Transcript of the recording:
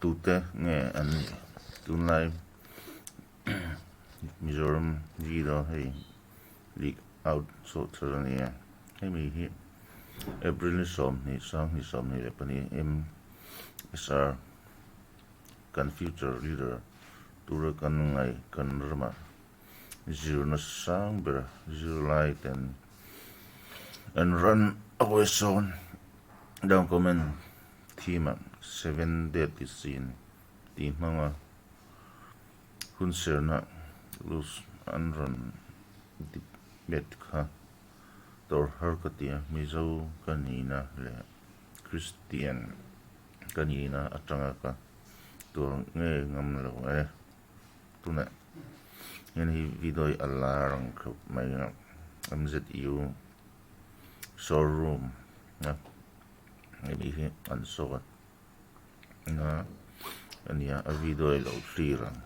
Tute nge an nih tunlai Mizoram video hei leak out chhuah thar a ni a, hemi hi April ni 20 2024 MSR kan future leader tura kan ngaih kan ramah zirna sang bera zirlai ten an run away sawn down comment theme ah 7 deadly sin tih hmanga hun serna loose an rawn debate kha tawrh har ka ti a, Mizo ka nihna leh Kristian ka nihna atanga ka tur ngei ngam lo e. Tunah hian hei video hi a lar ang khawp mai a, MZU showroom a hemi hi an sawn a ania a video hi lo thlir ang.